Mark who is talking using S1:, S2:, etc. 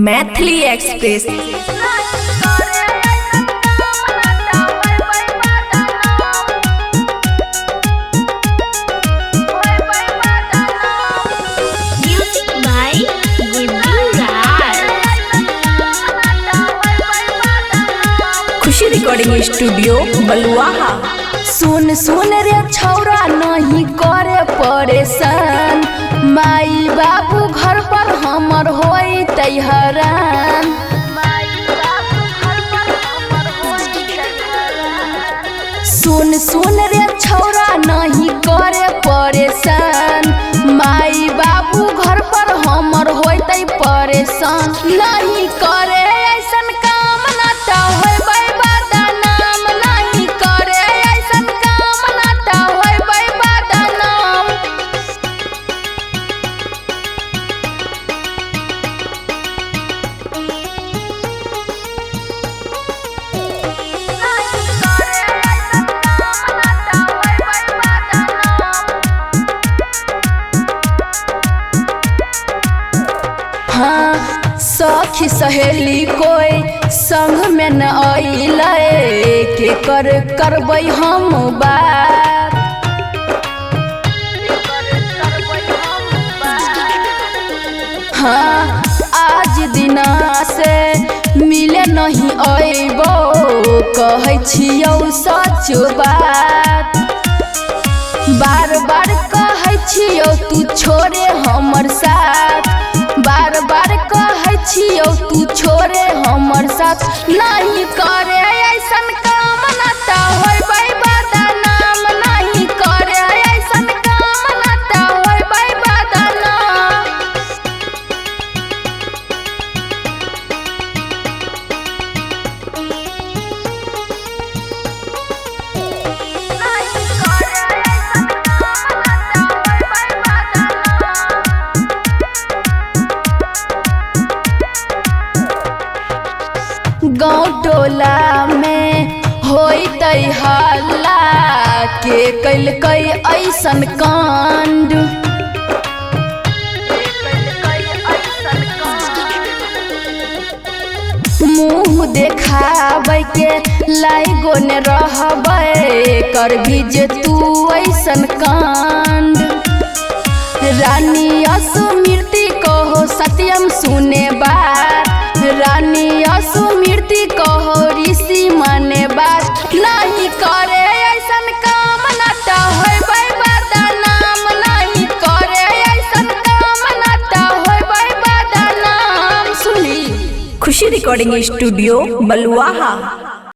S1: Maithili express.
S2: Music by Guddu Raj.
S1: Khushi recording studio Baluaha.
S3: सुन सुन रे छौरा नहीं करे परेशान, माई बाबू घर पर हमर होई तैहरान। सुन सुन रे छौरा नहीं करे परेशान, माई बाबू घर पर हमर होई परेशान। नहीं करे ऐसन काम ना त होइबै बदनाम, नहीं करे ऐसन काम ना त होइबै बदनाम। हाँ सखी सहेली कोई संग में न अइलै, के कर करबै हम बात। हाँ आज दिना से मिले नहीं अइबो, कहै छियौ सच बात। बार बार कहै छियौ तू छोड़े हमर साथ, बार बार कहै छियौ तू छोड़े हमर साथ। नहीं करे ऐसन काम ना त होइबै बदनाम, नहीं करे ऐसन काम ना त होइबै बदनाम। गाँव टोला में होइतै हल्ला, के कैलकै ऐसन कांड। मुँह देखाबै के लाइगो ने रहबै, करभी जे तू ऐसन कांड। रानी असुमृति कहो सत्यम सुने बात, रानी असुमृति कहो ऋषि माने बात। नहीं करे ऐसन काम ना त होइबै बदनाम, नहीं करे ऐसन काम ना त होइबै बदनाम। सुनली।
S1: खुशी रिकॉर्डिंग स्टूडियो बलुआहा।